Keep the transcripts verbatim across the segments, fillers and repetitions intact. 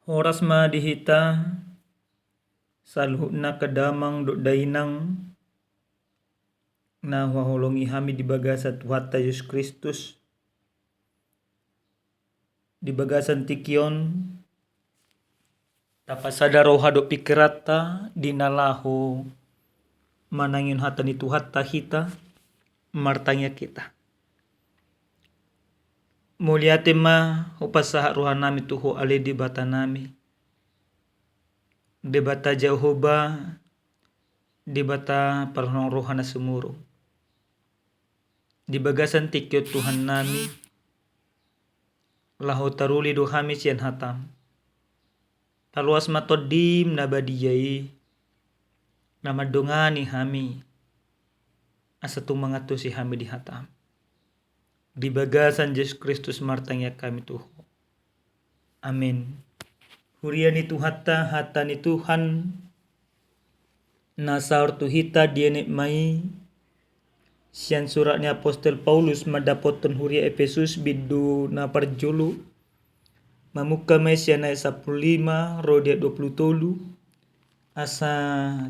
Horas ma di hita saluhutna angka damang dohot dainang na huhaholongi hami di bagasan Tuhanta Jesus Kristus. Di bagasan tingki on, tapasada roha dohot pingkiranta di na laho manangihon hata ni Tuhanta hita, martangiang hita. Mauliate ma hupasahat rohanami tu Ho ale Debatanami, Debata Jahowa, Debata parholong roha na sumurung. Di bagasan tingki on Tuhannami, laho taruli do hami sian hatam. Paloas ma Tondim na badia i, na mandongani hami, asa tung mangantusi hami di hatam. Di bagasan Jesus Kristus martangiang hami tu Ho. Amen. Huria ni Tuhanta, hata ni Tuhan na saor tu hita dienet ma i sian surat ni apostel Paulus mandapothon huria Epesus bindu na parjolo, mamungka ma i sian ayat sampulu lima ro di ayat dua pulu tolu, asa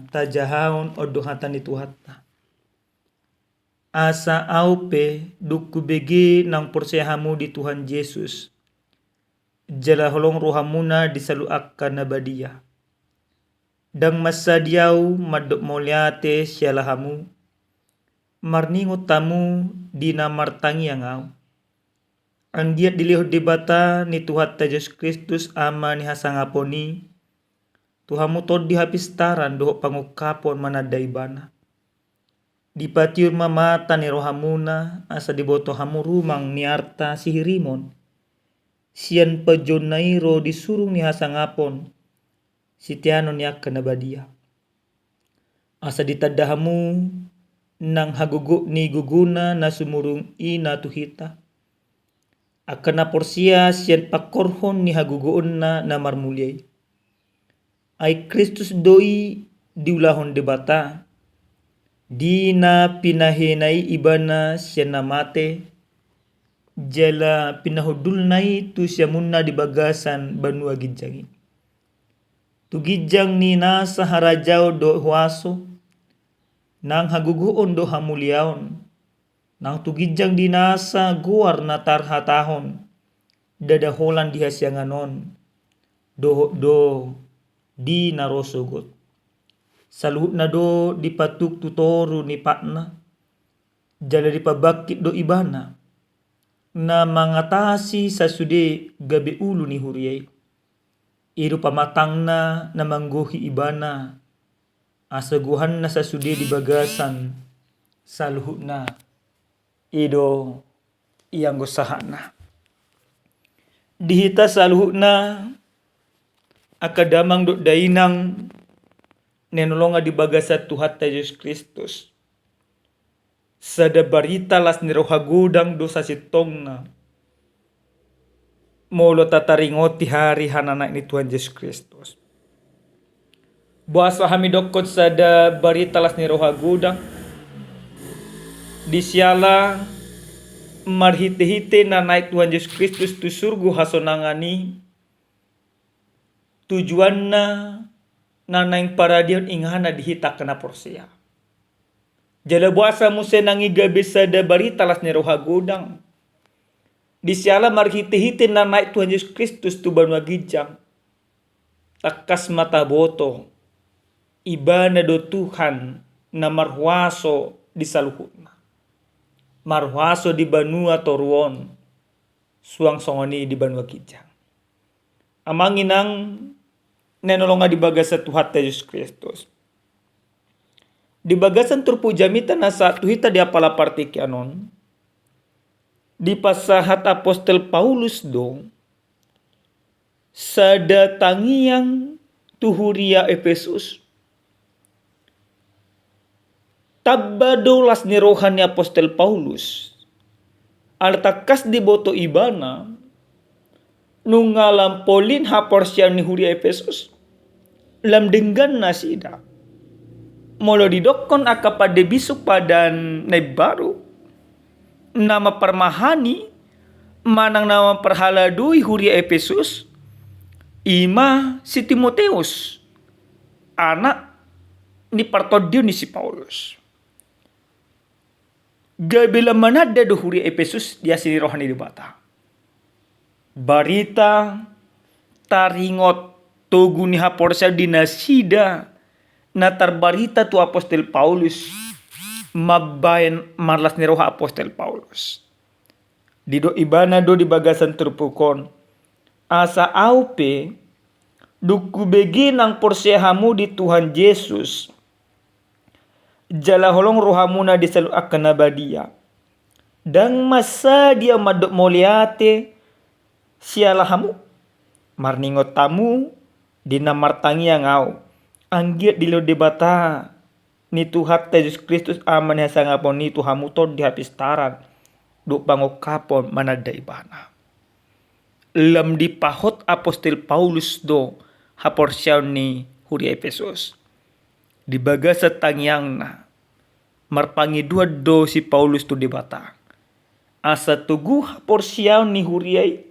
tajahaon on do hata ni Tuhanta. Asa ahu pe dung hubege naung porsea hamu di Tuhan Jesus, jala holong rohamuna di saluhut angka na badia, ndang mansadi ahu mandok mauliate siala hamu, marningot hamu di na martangiang ahu. Anggiat dilehon Debata ni Tuhanta Jesus Kristus Ama ni hasangapon i tu hamu tondi hapistaran dohot pangungkapon mananda Ibana. Dipatiur ma mata ni rohamuna, asa diboto hamu rumang ni arta sihirimon sian panjouonna i ro di surung ni hasangapon siteanon ni angka na badia. Asa ditanda hamu nang hagogoon ni gogona na sumurung i na tu hita, angka na porsea sian pangkorhon ni hagogoonna na marmulia i. Ai Kristus do i diulahon Debata, di na pinahena i Ibana sian na mate, jala pinahundulna i tu siamunna di bagasan banua ginjang i. Tu ginjang ni nasa harajaon dohot huaso, nang hagogoon dohot hamuliaon, nang tu ginjang di nasa goar na tarhatahon, ndada holan di hasiangan on, dohot do di na ro sogot. Saluhutna do dipatuk tu toru ni patna, jala dipabangkit do Ibana, na mangatasi sasude gabe ulu ni huria i. I do pamatangna na manggohi Ibana, asa gohanna sasude di bagasan saluhutna. I do ianggo sahatna. Di hita saluhutna, angka damang dohot dainang na hinaholongan di bagasan Tuhanta Jesus Kristus, sada barita las ni roha godang do sasintongna molo tataringoti hari hananaek ni Tuhan Jesus Kristus. Boasa hami dokkon sada barita las ni roha godang? Di siala marhitehite na naek Tuhan Jesus Kristus tu surgo hasonangan i, tujuanna na naeng paradion ingana di hita angka na porsea. Jala boasa muse nang i gabe sada barita las ni roha godang? Di siala marhitehite na naek Tuhan Jesus Kristus tu banua ginjang, tangkas ma taboto, Ibana do Tuhan na marhuaso di saluhutna, marhuaso di banua toru on, suang songon i di banua ginjang. Amang inang na hinaholongan di bagasan Tuhanta Jesus Kristus, di bagasan turpuk jamita na sahat tu hita di apala partingkian on, dipasahat apostel Paulus do sada tangiang tu huria Epesus. Tamba do las ni roha ni apostel Paulus, ala tangkas diboto ibana nunga lam polin haporseaon ni huria Epesus, lam denggan nasida. Molo didokkon angka pande bisuk Padan na Imbaru, na mamparmahani manang na mamparhaladui huria Epesus, I ma si Timoteus, anak ni partondion ni si Paulus. Gabe lam mananda do huria Epesus di asi ni roha ni Debata. Barita taringot togu ni haporseaon di nasida na tarbarita tu apostel Paulus, mambahen marlas ni roha apostel Paulus. Didok ibana do di bagasan turpuk on, asa ahu pe, dung hubege nang porsea hamu di Tuhan Jesus, jala holong rohamuna di saluhut angka na badia, ndang mansai ahu mandok mauliate siala hamu. Marningot hamu, di na martangiang ahu, anggiat dilehon Debata ni Tuhanta Jesus Kristus, Ama ni hasangapon i, tu hamu tondi hapistaran dohot pangungkapon mananda ibana. Lam dipahot apostel Paulus do haporseaon ni huria Epesus. Di bagasan tangiangna, marpangidoan do si Paulus tu Debata, asa togu haporseaon ni huria i,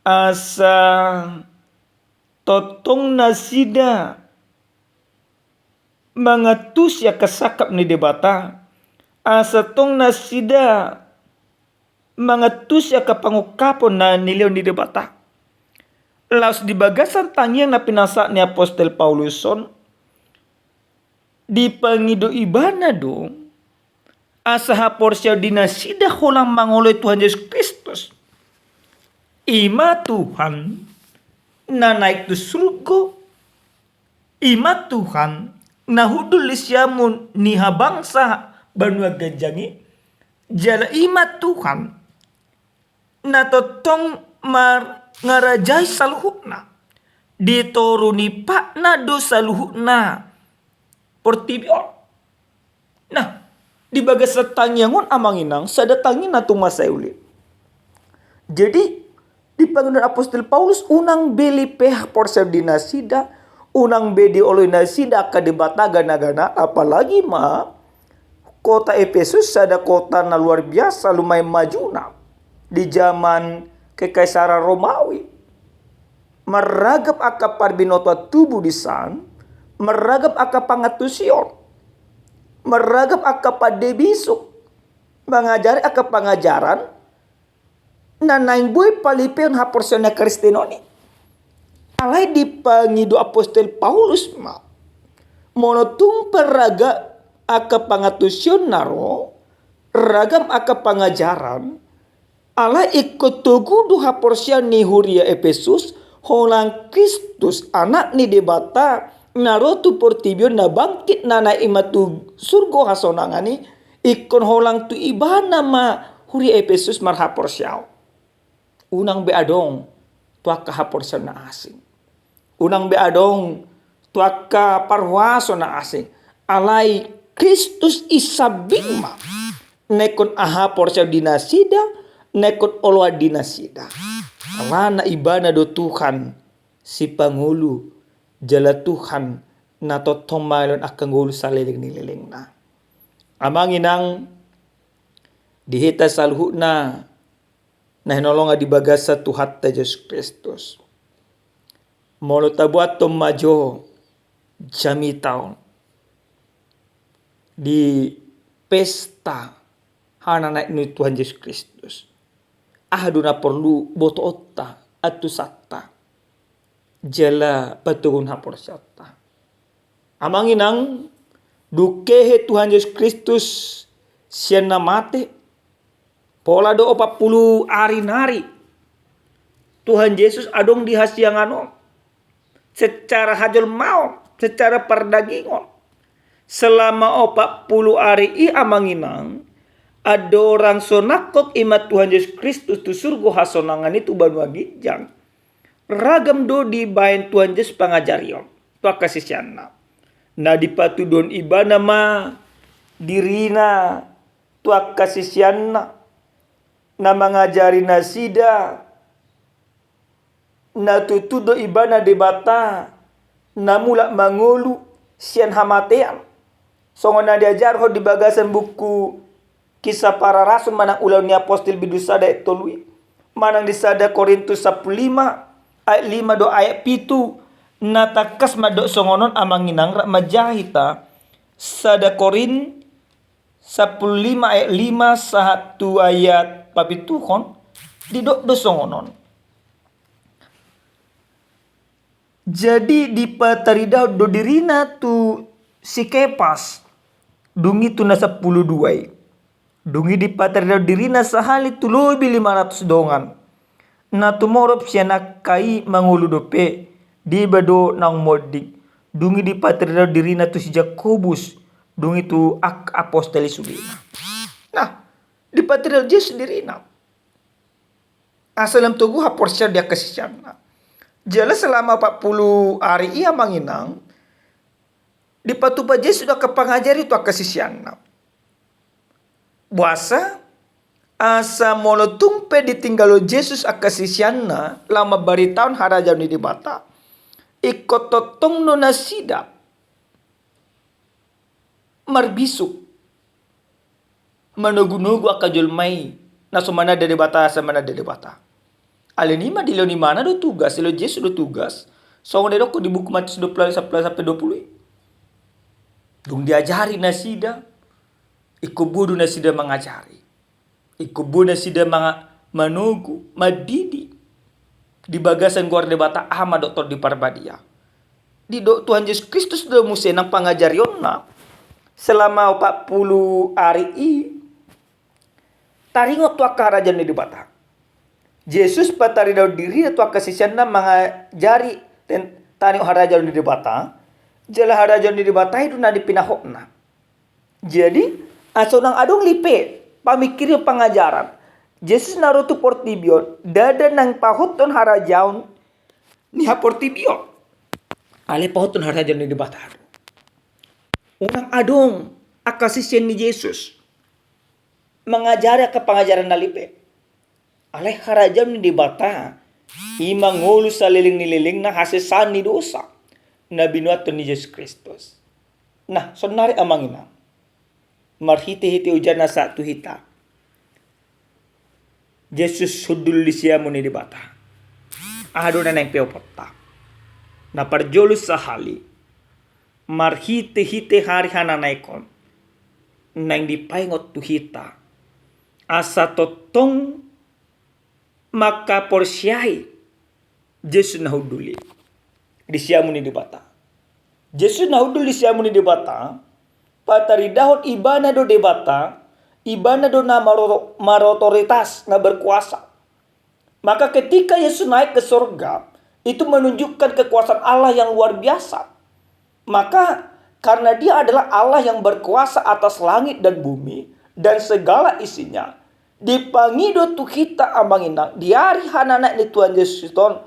asa tongtong nasida mangantusi angka sangkap ni Debata, asa tong nasida mangantusi angka pangungkapon na nilehon ni Debata. Laos di bagasan tangiang na pinasahat ni apostel Paulus on, dipangido ibana do asa haporseaon di nasida holan mangoloi Tuhan Jesus Kristus. I ma Tuhan na naek tu surgo, i ma Tuhan na hundul di siamun ni habangsa banua ganjang i, jala i ma Tuhan na tongtong mangarajai saluhutna. Di toru ni patna do saluhutna portibi on. Nah, di bagasan tangiang on, amang inang, sada tangiang na tung mansai uli. Jadi, di pangidoan apostel Paulus, unang be lipe haporseaon di nasida, unang be dioloi nasida angka debata gana-gana, apalagi ma kota Epesus sada kota na luar biasa, lumayan majuna di zaman kekaisaran Romawi. Marragam angka parbinotoan tubu di san, marragam angka pangantusion, marragam angka pande bisuk, mangajari angka pangajaran na naeng boi palipeon haporseaon ni Kristen on i. Alai dipangido apostel Paulus ma, molo tung pe ragam angka pangantusion na ro, ragam angka pangajaran, alai ingkon togu do haporseaon ni huria Epesus, holan Kristus, Anak ni Debata, na ro tu portibi on, na bangkit, na naek i ma tu surgo hasonangan i, ingkon holan tu ibana ma huria Epesus marhaporseaon. Unang be adong tu angka haporseaon na asing. Unang be adong tu angka parhuaso na asing. Alai Kristus i sambing ma na ingkon haporseaon di nasida, na ingkon oloan di nasida. Alana ibana do Tuhan sipangolu, jala Tuhan na tongtong mangalehon angka ngolu saleleng ni lelengna. Amang inang, di hita saluhutna na hinaholongan di bagasan Tuhanta Jesus Kristus. Molo tabuathon ma jo jamita on di pesta hananaek ni Tuhan Jesus Kristus, aha do na porlu botoonta, antusanta, jala patoguhon haporseaonta? Amang inang, dung hehe Tuhan Jesus Kristus sian na mate, pola do opat pulu ari nari Tuhan Jesus adong di hasiangan on, secara hajolmaon, secara pardagingon. Selama opat pulu ari i, amang inang, andorang so nangkok i ma Tuhan Jesus Kristus tu surgo hasonangan i, tu banua ginjang, ragam do dibaen Tuhan Jesus pangajarion tu angka siseanna. Na dipatuduhon ibana ma dirina tu angka siseanna, na mangajari nasida na tutu do ibana Debata na mulak mangolu sian hamatean. Songon na diajarhon di bagasan buku Kisah Para Rasul manang Ulaon ni Apostel bindu sada ayat tolu i, manang di sada Korintus sampulu lima ayat lima dohot ayat pitu, na tangkas mandok songon on amang inang, rap manjaha hita, sada Korint sampulu lima ayat lima sahat tu ayat papituhon, didok do songon on. Jadi dipataridahon do dirina tu si Kepas, dung i tu na sampulu dua i. Dung i dipataridahon dirina sahali tu lobi lima ratus dongan. Na tumorop sian angka i mangolu dope, deba do naung monding. Dung i dipataridahon dirina tu si Jakobus, dung i tu angka apostel i sudena. Nah, dipataridahon Jesus dirina. Asa lam togu haporseaon di angka siseanna. Jala selama opat pulu ari i amang inang, dipatupa Jesus do angka pangajaran i tu angka siseanna. Boasa, asa molo tung pe ditinggalhon Jesus angka siseanna laho mambaritahon harajaon ni Debata, ingkon tongtong do nasida marbisuk, manogunogu angka jolma i, na so mananda Debata, asa mananda Debata. Alani i ma dilehon ibana do tugas, dilehon Jesus do tugas. Songon na didok di buku Matius dua pulu ayat sampulu sampe dua pulu i. Dung diajari nasida, ingkon boi do nasida mangajari. Ingkon boi nasida manga-, manogu, mandidi. Di bagasan goar Debata Ama dohot Tondi Parbadia. Didok Tuhan Jesus Kristus do muse nang pangajarionna selama opat pulu ari i. Taringot tu angka harajaon ni Debata. Jesus pataridahon dirina tu angka siseanna mangajari ten-, taringot harajaon ni Debata. Jala harajaon ni Debata i do na dipinahotna. Jadi, asa unang adong lipe pamingkirion pangajaran. Jesus na ro tu portibi on, ndada naeng pahothon harajaon ni haportibion. Alai pahothon harajaon ni Debata do. Unang adong angka sisean ni Jesus mangajari angka pangajaran na lipe. Alai harajaon ni Debata i mangolu saleleng ni lelengna hasesaan ni dosa na binuathon ni Jesus Kristus. Nah, saonnari amang inang, marhitehite ojahan na sahat tu hita, Jesus hundul di siamun ni Debata. Aha do na naeng peoponta? Na parjolo sahali, marhitehite ari hananaekon, naeng dipaingot tu hita asa tongtong mangkaporseai Jesus na hundul i di siamun ni Debata. Jesus na hundul di siamun ni Debata, pataridahon ibana do Debata, ibana do na maro-, marotoritas, na berkuasa. Maka ketika Yesus naik ke surga, itu menunjukkan kekuasaan Allah yang luar biasa. Maka karena Dia adalah Allah yang berkuasa atas langit dan bumi dan segala isinya, dipangido tu hita amang inang di ari hananaek ni Tuhan Jesus Kristus on,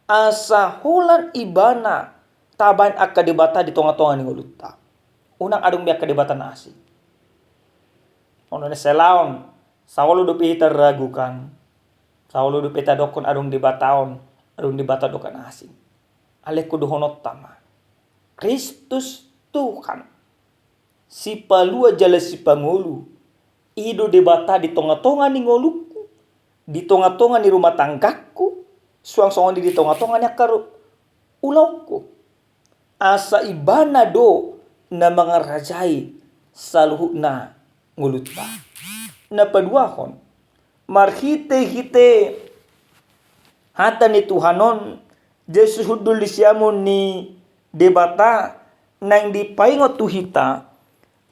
asa holan ibana tabaen angka debata di tongatonga ni ngolunta. Unang adong be angka debata na asing. Ono na selaon, saolo dope hita ragukan, saolo dope tadokkon adong debata on, adong debata dohonon na asing. Alai hudohononta ma, Kristus Tuhan, Sipalua jala Sipangolu, i do Debata di tongatonga ni ngolungku, di tongatonga ni rumah tanggaku, suang songon i di tongatonga ni angka ru-, ulaonku. Asa Ibana do na mangarajai saluhutna ngolunta. Na paduahon, marhitehite hata ni Tuhan on, Jesus hundul di siamun ni Debata, naeng dipaingot tu hita,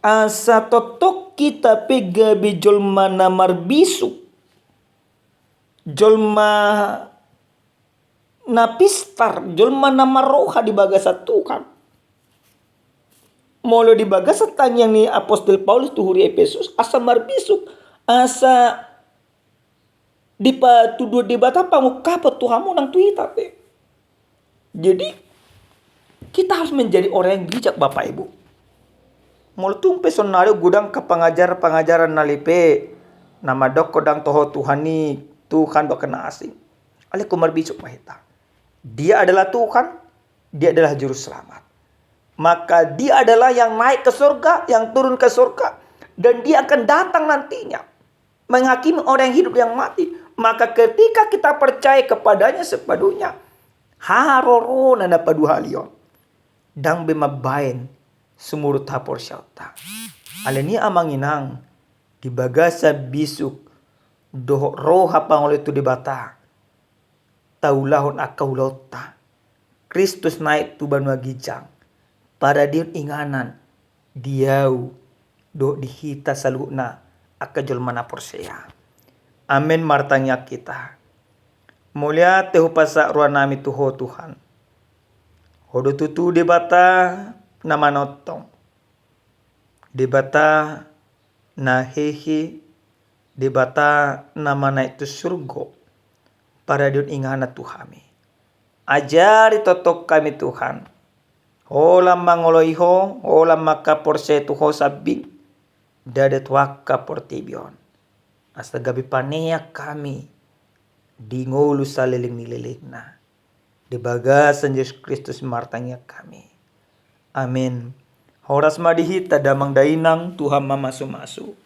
asa tongtong hita pe gabe jolma na marbisuk, jolma na pistar, jolma na marroha di bagasan Tuhan. Molo di bagasan tangiang ni Apostel Paulus tu huria Epesus, asa marbisuk, asa dipatuduhon Debata pangungkapon tu hamu nang tu hita pe. Jadi, kita harus menjadi orang yang bijak, Bapak Ibu. Molo tung pe saonnari godang angka pangajaran-pangajaran na lipe, na mandok godang toho Tuhan i, Tuhan dohonon na asing. Alai humaribisuk ma hita. Dia adalah Tuhan, Dia adalah Juru Selamat. Maka Dia adalah yang naik ke surga, yang turun ke surga, dan Dia akan datang nantinya menghakimi orang yang hidup dan yang mati. Maka ketika kita percaya kepada-Nya sepenuhnya, harorona na paduahalihon, ndang be mambaen sumurut haporseaonta. Alani i amang inang, di bagasan bisuk dohot roha pangoloi tu Debata, taulahon angka ulaonta. Kristus naek tu banua ginjang, paradehon inganan di ahu dohot di hita saluhutna angka jolma na porsea. Amen. Martangiang hita. Mauliate hupasahat rohanami tu Ho Tuhan. Ho do tutu Debata na manongtong, Debata na hehe, Debata na manaek tu surgo, paradehon inganan tu hami. Ajari tongtong hami Tuhan, holan mangoloi Ho, holan mangkaporseai tu Ho sambing, ndada tu angka portibi on, asa gabe paneang hami di ngolu saleleng ni lelengna. Di bagasan Jesus Kristus martangiang hami. Amen. Horas ma di hita damang dainang, Tuhan ma mamasu-masu.